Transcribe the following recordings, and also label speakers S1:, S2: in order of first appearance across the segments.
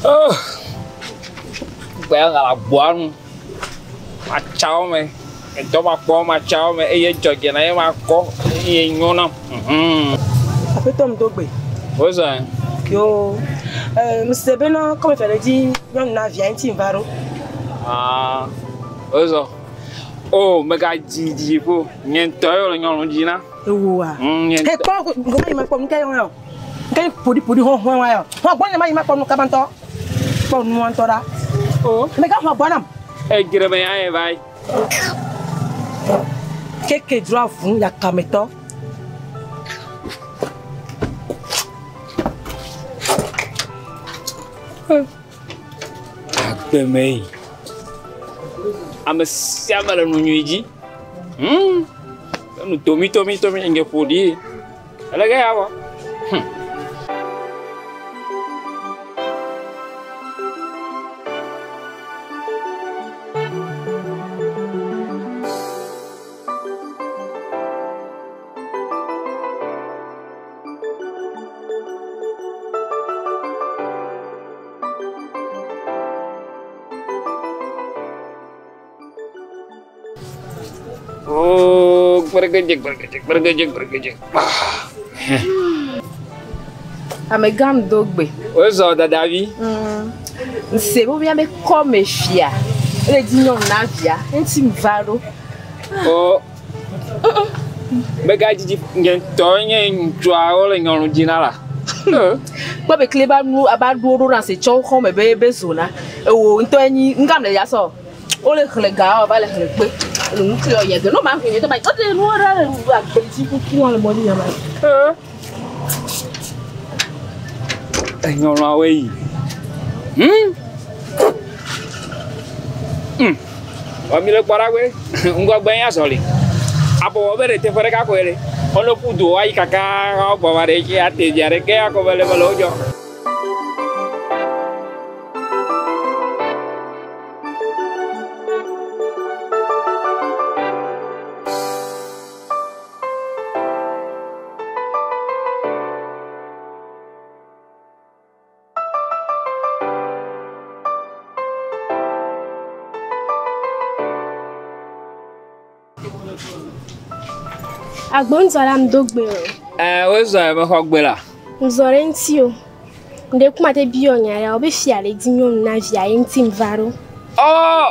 S1: Oh. Gbea la gbɔa nu. Matsawo me. Edɔ makpɔ matsawo me eye dzɔdze na ye makɔ eye nyo nam. Mhm.
S2: Aƒetɔ ŋdo gbe.
S1: Wozɔ.
S2: Yo. Mse bena kɔme fɛ ɖe dzi nyɔnu na via ŋuti va ɖo.
S1: Ah. Wozɔ. Oh, megadzi dzi ƒo. Nye ŋutɔ ye wole nyɔnu dzi na.
S2: Ewoa.
S1: Nye
S2: He kpɔ goma yi ma kpɔ nu ke yɔ. Ke podi podi hɔn hɔn wa yɔ. Hɔn gbɔ nye ma yi ma kpɔ nu kaba ŋutɔ. Kpɔ nu ŋutɔ ɖa.
S1: Oh.
S2: Mega hɔn gbɔ nam.
S1: Edzre me ya ye va yi.
S2: Keke dzro avu yakametɔ.
S1: Agbeme yi. Ame sia ame le nu nyui dzi. Nu tomi tomi tomi ŋge ƒo ɖi. Ele ge ya wɔ. Oh, bergejek bergejek bergejek bergejek.
S3: Amegã ŋdo gbe.
S1: Wozɔ dadavi.
S3: Nse be míabe kɔme fia. Ele dzi nyɔnu na via. Eŋuti va ɖo.
S1: Oh. Megadzidzi nye ŋutɔ nye ŋutsuawo le nyɔnu dzi na la.
S3: Kpɔ be kle ba nu aba ɖo ɖo na se tsɔ xɔ me be be zona. Ewo ŋutɔ nyi ŋgam le ya sɔ. Wole xlẽ ga va le xlẽ kpe. Le nu kle yɛ ge no ma ŋu nye ma. O de nu ɖa le nu agbe dzi kuku le mɔ dzi ma.
S1: Nyɔnuawoe yi. Wɔ mi le kpɔ ɖa gbe. Ŋgɔgbe ya zɔli. Abɔbɔ be ɖe teƒe ɖeka koe le. Wole ƒu do ayi kaka gbɔ va ɖe dzi ate via ɖeke akɔ be le me le wodzɔ.
S4: Agbonzɔla ŋdo gbe o.
S1: Wozɔ mexɔ gbe la.
S4: Ŋzɔ ɖe ŋuti o. Ŋɖe kuma te biɔ nya ya wo be fia le dzi nyɔnu na via ye ŋuti ŋva ɖo.
S1: Oh!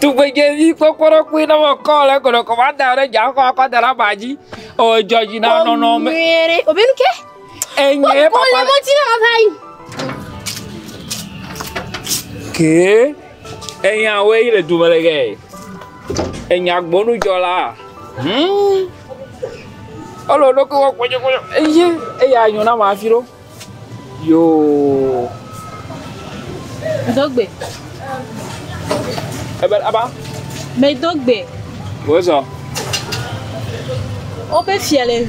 S1: Tugbedzevi kpɔkpɔɖɔkpui na me kɔ le kɔnɔkɔ ma da ɖe dza kɔ akɔ da ɖe aba dzi. O dzɔ dzi na nɔnɔ me.
S4: Nyuie ɖe. O be nu ke?
S1: Enye
S4: Ko
S1: papa.
S4: le mɔ dzi na ma va yi.
S1: Ke enya woe yi le dume le ge. Enya gbonudzɔla. Olo ɖokui wɔ kpɔdzɔkpɔdzɔ. Eye eya nyo na ma hafi ɖo. Yoo.
S3: Ŋdo gbe.
S1: Ebe aba.
S3: Medo gbe.
S1: Wozɔ.
S3: Wo be fia le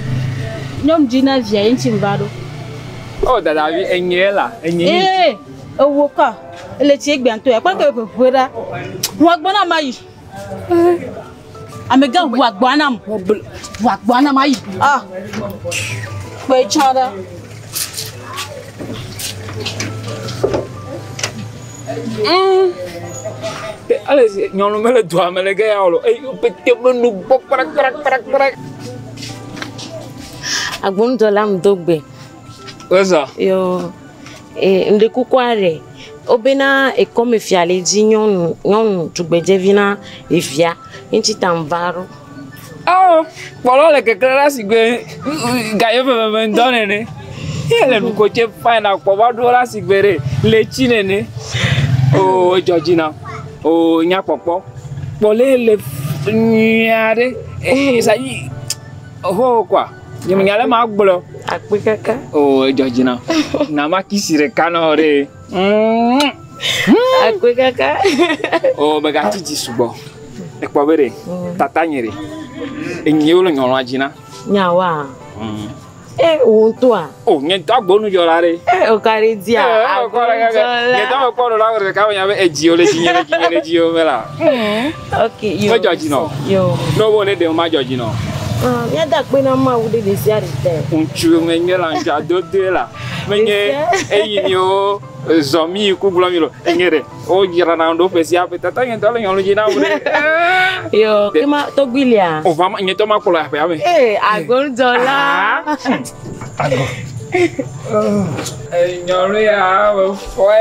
S3: nyɔnu dzi na via ye ŋuti ŋva ɖo.
S1: Oh dadavi enye la enye.
S5: Ee, ewo kɔ. Ele tsi egbe ŋutɔ ya. Kpɔ ke ʋeʋe ɖa. Ʋu agbɔ na ma yi. Amegã ʋu agbɔ nam. Ʋu agbɔ nam ayi. Ah. Kpe tsã ɖa.
S1: Ale si nyɔnu mele dua me le ge ya o lo. Eye wo pete me nu gbɔ kprakprakprakpra.
S6: Agbondzɔla ŋdo gbe.
S1: Wozɔ.
S6: Yo. Ŋɖe kukua ɖe. Wobena ekɔme fia le dzi nyɔnu nyɔnu tugbedzevi na evia. Ŋuti ta ŋva ɖo.
S1: Oh, kpɔlɔ le kekle ɖe asi gbe gaye veveve ŋdɔ nene. Ye le nukotse fine akpɔ va ɖo ɖe asi gbe ɖe le tsi nene. Oh, edzɔ dzi na. Oh, nya kpɔkpɔ. Kpɔle le nyuie aɖe. Eh, sa yi. Ho kwa. Nye nya le ma gblɔ.
S6: Akpe kaka.
S1: Oh, edzɔ dzi na. Na ma kisi ɖeka na wo ɖe.
S6: Akpe kaka.
S1: Oh, megatsi dzi sugbɔ. Ekpɔ be ɖe tata nye ɖe. Enyi wo le nyɔnua dzi na.
S6: Nyawa. E wo ŋutɔa.
S1: Oh, nye ŋutɔ agbonudzɔla ɖe.
S6: E o ka ɖe dzia.
S1: Nye ŋutɔ mekpɔ ɖo la ɖeka me nya be edzi wo le dzi nye le dzi nye le dzi wo me la.
S6: Ok, yo.
S1: Medzɔ dzi nɔ.
S6: Yo.
S1: Ne wo ne ɖe ma dzɔ dzi nɔ.
S6: Ah, míada akpe na Mawu ɖe ɖe sia ɖe te.
S1: Ŋutsu menye la ŋutsu adodoe la. Menye eyi miwo zɔ mi yi ku gblɔ mi lo. Enye ɖe wodzrana ɖo ƒe sia ƒe tata nye ŋutɔ le nyɔnu dzi na wo ɖe.
S6: Yo, kema tɔgbui lia.
S1: O va nye ŋutɔ makplɔ aƒea me.
S6: Ee, agbɔndzɔla.
S1: Nyɔnu ya me fɔe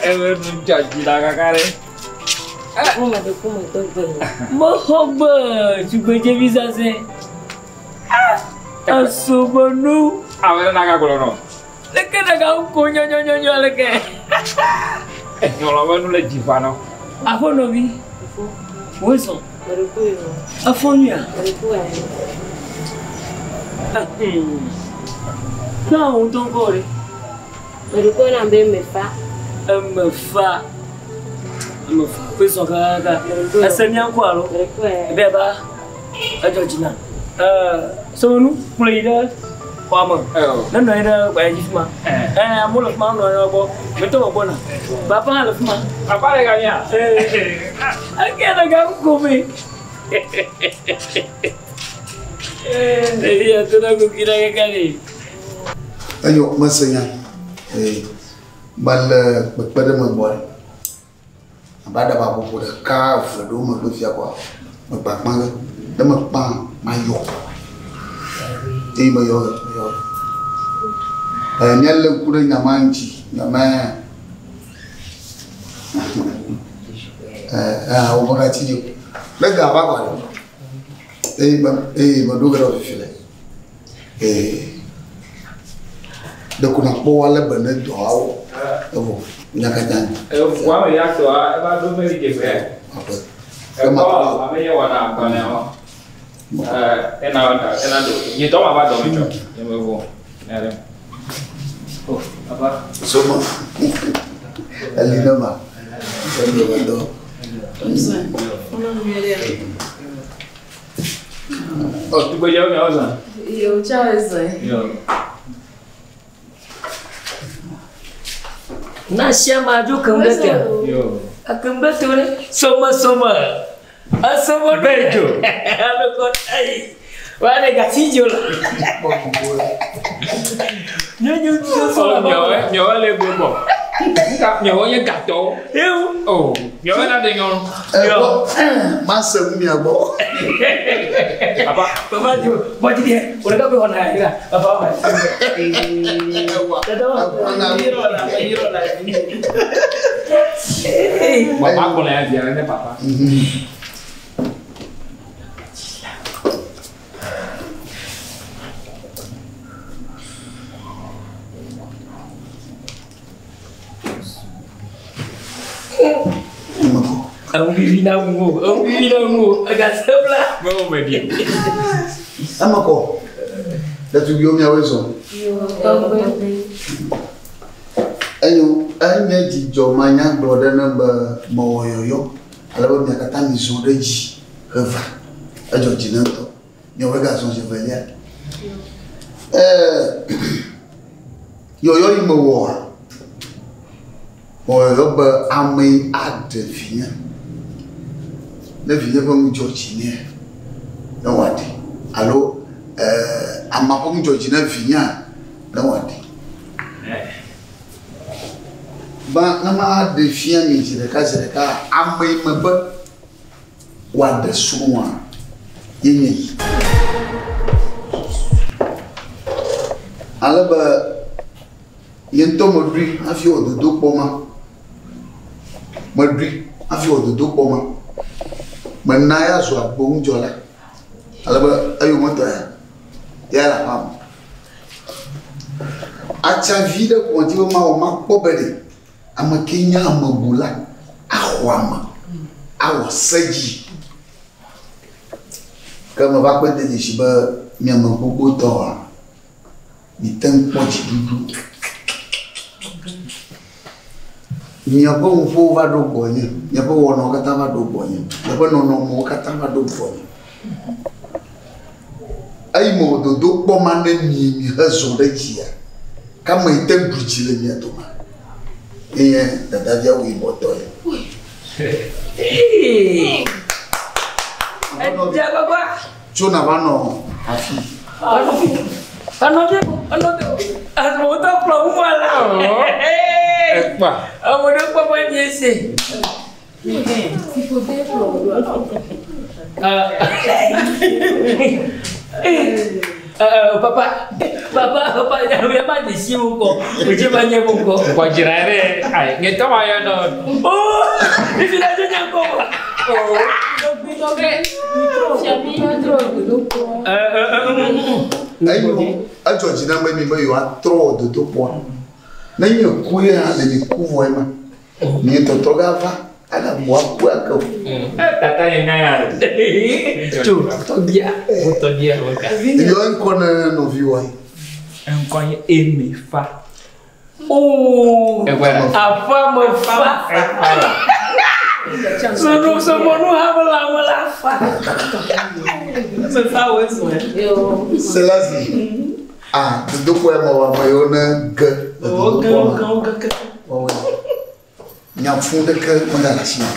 S1: eme nu dzɔ dzi na kaka ɖe.
S7: Mexɔ gbe tugbedzevi zazɛ. Esubɔnu.
S1: Ame ɖe nagagblɔ nɔ.
S7: Leke nèga ŋko nyɔnyɔnyɔnyɔ leke.
S1: Nyɔlɔ be nu le dzi ƒã nɔ.
S7: Aƒenɔvi, wozɔ. Efɔ nyuia? Na wò ŋutɔ ŋkɔ ɖe.
S6: Meɖokɔ na be emefa.
S7: Emefa. Emefa. Ƒe zɔ kakaka. Ese mía ŋkɔ alo? Ebe ba edzɔ dzi na. Sɔmenu kplɔe yi ɖe xɔa me. Ne nɔ anyi ɖe gbaya dzi fi ma. Amewo le fi ma nɔ anyi ɖe gbɔ. Metɔ me gbɔna. Papa hã le fi ma.
S1: Papa le gamia.
S7: Eke le ga ŋkɔ me. Ɖevi ya to na kuki na kaka ɖe.
S8: Enyo mese nya. Ee, mele kpekpe ɖe me gbɔ ɖe. Abe aɖabaƒoƒo ɖeka eve ɖewo megbe fia kɔa, megbakpã ge. Ne mekpã, mayɔ. Eye meyɔ ge, meyɔ ge. Ee, míalé ŋku ɖe nya ma ŋuti. Nya ma ee, wo megatsi dzi o. Ne ga va kɔa ɖe, eye me eye meɖo ge ɖe wò fifi le. Ee, ɖeko nakpɔ wo ale be ne dɔawo evɔ nya katã.
S1: Eʋua me ya tɔa eva ɖo meli dzeƒe. Ekɔ ame ye wɔna agbalẽawo. Ena ena ɖo nye dɔ ma va dɔ me tsɔ. Nye me vɔ. Nya ɖe.
S7: Oh, papa.
S8: Soma. Eli ne ma. Eli ne dɔ.
S1: Oh, tugbedzewo miawo zã.
S3: Yo, tsa zã.
S1: Yo.
S7: Na sia ma dzo kem ɖe te.
S1: Yo.
S7: Akem ɖe te ɖe. Sɔme sɔme. Esɔme
S1: Be dzo.
S7: Ame kɔ ayi. Wa ɖe gati dzo la. Nyɔnyu ŋutsu
S1: Oh, miawo miawo le gbɔ. Nka miawo nye gatɔwo.
S7: Ewu.
S1: Oh, miawo na ɖe nyɔnu.
S8: Ɛbɔ ma se nu mia gbɔ.
S1: Papa.
S7: Papa dzo. Bɔdzi ɖe. O ɖeka koe xɔna ya. Papa wa. Dada wa.
S1: Papa kplɔ ya via ne papa.
S7: Eŋu vivi na ŋu o. Eŋu vivi na ŋu o. Egase bla.
S1: Mewo me ɖi.
S8: Eme kɔ. Ɖetugbiwo miawoe zɔ. Enyo enye dzidzɔ manyagblɔ ɖe ne be mewɔ yɔyɔ ale be mia katã mi zɔ ɖe dzi heva. Edzɔ dzi ne ŋutɔ. Miawoe gazɔ zi evelia. Ɛɛ yɔyɔ yi mewɔa, mewɔ yɔyɔ be ame yi aɖe vinye. Ne vinye ƒe nu dzɔ dzi nɛ, ne wòaɖi alo ɛɛ amea ƒe nu dzɔ dzi ne vinyea, ne wòaɖi. Ba ne ma ɖe fia mi zi ɖeka zi ɖeka ame yi me be wòaɖe srɔ̃a ye nye yi. Ale be ye ŋutɔ meɖui hafi wɔ dodokpɔ ma. Meɖui hafi wɔ dodokpɔ ma. Mena ya zu agboŋudzɔla. Ale be eyometɔ ya, ya le aƒea me. Atsavi ɖe kɔ dzi be mawɔ makpɔ be ɖe ame ke nye amebula axɔ ame awɔ se dzi. Ke meva kpe de dzesi be miame gbogbotɔa mite ŋu kpɔ dziɖuɖu. Miaƒe nuƒowo va ɖo gbɔnye, miaƒe wɔnawo katã va ɖo gbɔnye, miaƒe nɔnɔmewo katã va ɖo gbɔnye. Eyi me wò dodokpɔ ma ne mi mi hezɔ ɖe dzia, ke ame yi te ɖu dzi le mia dome ye nye dadaviawo yibɔtɔ ye.
S7: Edze agbagba.
S8: Tso nava nɔ afi.
S7: Anɔvi, anɔvi, anɔvi. Azɔ wotɔ kplɔ
S1: Ekpa.
S7: Ame ɖe kpɔ be nye se. Papa, papa, papa, ya ma de si wo kɔ, o dze ma nye wo kɔ.
S1: Gbɔdzra ɖe, ayi, nye tɔ ma yɔ nɔ.
S7: Oh, ifi la dze nye kɔ.
S8: Eyo edzɔ dzi na me mi be yewoatrɔ wɔ dodokpɔa. Ne nye ku ye hã le mi ku vɔ ema. Mi tɔtrɔ gava agabu aku ake o.
S1: Tata nye nya ya ɖe.
S7: Tso, tɔgbia, wo tɔgbia wo ka.
S8: Yɔ ŋkɔ ne nɔviwoa.
S1: Ŋkɔ nye Emefa.
S7: Oh,
S1: Egbea.
S7: afa me fa.
S1: Efa la.
S7: Sonu sɔmɔnu ha me la me la fa. Me fa wo sɔe.
S8: Selasi. Ah, dodokpɔ ya me wɔ ame yiwo ne ge le
S7: Wo ge
S8: dodokpɔa
S7: wo
S8: me.
S7: ge wo ge ke.
S8: Wɔwɔe. Nya fũ ɖeke megale asi me.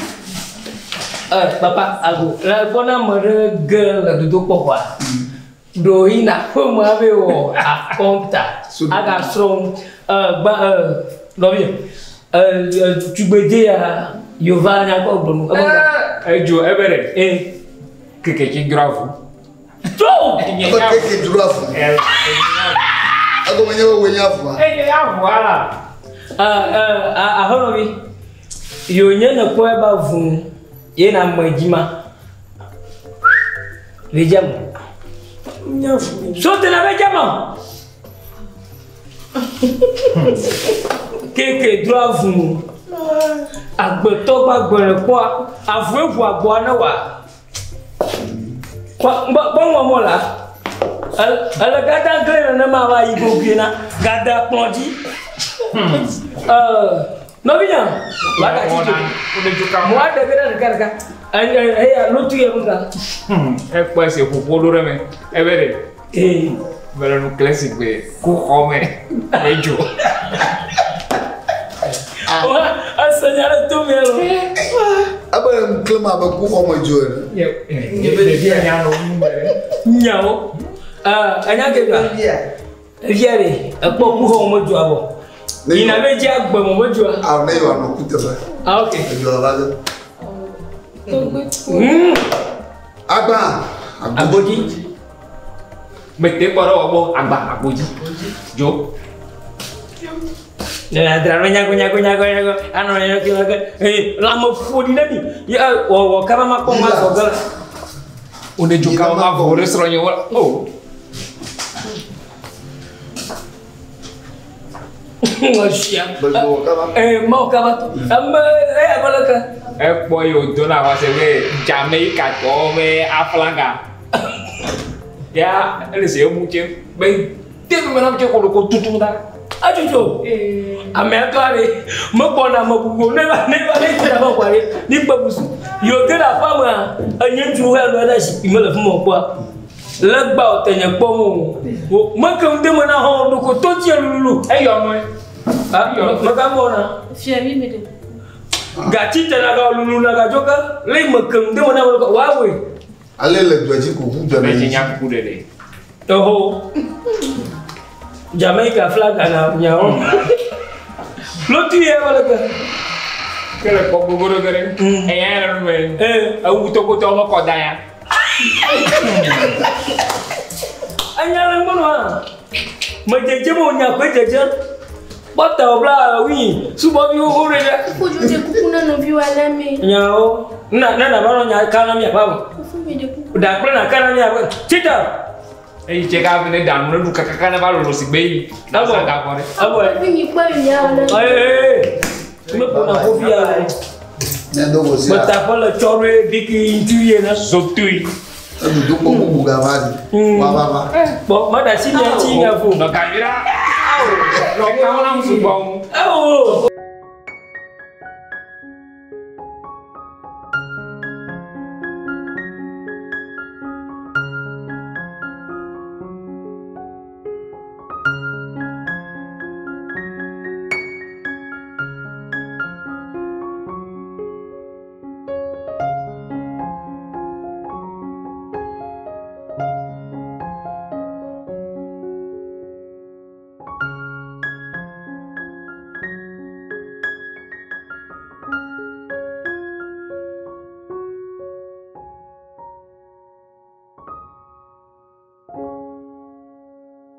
S7: Papa, ago, le gbɔna ame ɖe ge le dodokpɔ xɔa. Ɖo yina aƒeme hafi wɔ akɔnta agasrɔ̃ nu. Gba nɔvi, tugbedze ya yova nyakɔ gblɔ nu.
S1: Edzo ebe ɖe. Keke tsi dzro avu.
S7: Tso!
S8: Ebe keke dzro avu. Egɔme nye be woe nye avua.
S1: Enye avua la.
S7: Ahɔnɔvi, yonye ne kpɔ ebe avu ye na ame dzi ma. Le dze me. Sote la be dze me. Keke dzro avu. Agbetɔ gbagbe le kpɔa, avue ʋu agboa ne wa. Kpɔ ŋɔ mɔ la. Ele gada gble nenema va yi gogoe na gada kplɔ dzi. Nɔvinya, wa ga tsi dzo. Mo aɖe ge ɖe ɖeka ɖeka. Eya lotu ye ŋga.
S1: Ekpɔ esi ƒoƒo ɖo ɖe me. Ebe ɖe. Mele nu kle si gbe ku xɔ me. Edzo.
S7: Wa asenya ɖe to me lo.
S8: Ebe nu kle ma be ku xɔ me dzo ene.
S1: Ɖevi nya nɔ nu me ɖe.
S7: Nyawo. Enya ke gba. Evia ɖe ekpɔ ku xɔ me dzoa vɔ. Yina be dzi agbe me me dzoa.
S8: Awo ne yewoanɔ ku teƒe.
S7: Ah ok.
S8: Edzoa va ge. Agba.
S7: Agbodzi.
S1: Mete kpɔ ɖe wɔ gbɔ agba agbodzi. Dzo.
S7: Dra ɖo nyago nyago nyago nyago anɔ nyago nyago. Ee lãme ƒo ɖi ne mi. Ye wɔ wɔ kaba ma kpɔ ma zɔ ge la.
S1: Wo ne dzo kaba ma vo ɖe srɔ̃nye wɔ. O.
S7: Ŋɔsia. Ee mawo kaba. Ame eya be leke.
S1: Ekpɔ yi wòdo na xɔ se be Jamaica tɔwo be aflaga. Ya ele se emu tse be te nu me na tse ko tutu da.
S7: Adzudzo. Ame atɔ aɖe megbɔna ame bubu ne va ne va ne tena va kɔa ɖe ni kpe busu. Yewo ge ɖe aƒea mea enye ŋutsu hã nɔ ɖe zikpui me le fi ma kpɔa. Legba o tenye kpɔm o. Wo meke ŋde me na hã ɖo ko to dzi lulu.
S1: Eyɔ nɔe.
S7: Ah mega na.
S5: Fiavi mi ɖe.
S7: Gati tena ga lulu na ga dzoka le meke ŋde me na wa woe.
S8: Ale le dua dzi ko ʋu dua
S1: Ame
S8: me
S1: dzi
S8: dzi.
S1: nya kuku ɖeɖe.
S7: Oho. Jamaica flag na nyawo. Lotu ye wala ke.
S1: Ke le kpɔ gbogbo ɖe ge ɖe. Eya le nu me. Ewu tokotɔ me kɔ da ya.
S7: Anya le ŋgbɔnɔ hã. Medzedze me wonya koe dzedze. Kpɔta wo bla wi subɔviwo wo ɖe ɖe.
S4: Kodzo ɖe kuku na nɔviwoa na me.
S7: Nyawo. Na na na ba nɔ nya ka na mia ba.
S4: Fofo mi ɖe kuku.
S7: Da kple na ka na mia ba. Tita.
S1: Eyi tse ka ne da nu ne ɖu kakaka ne va lolo si gbe yi.
S7: Abo.
S1: Sa ga kɔ ɖe.
S7: Abo.
S4: Nɔvi mi kpɔ mi miawɔ na.
S7: Ee. Me ƒona ƒofi ya.
S8: Ne do go sia.
S7: Metaƒe le tsɔ ɖe biki ŋutsu ye na.
S1: Zotui.
S8: Edodokpɔ bubu gava ɖi. Wa va va.
S7: Bɔn mɛɖe asi mia ŋuti mia fo.
S1: Nɔ ganyi ɖa. Ekawo na ŋu sugbɔ ŋu.
S7: Ewo.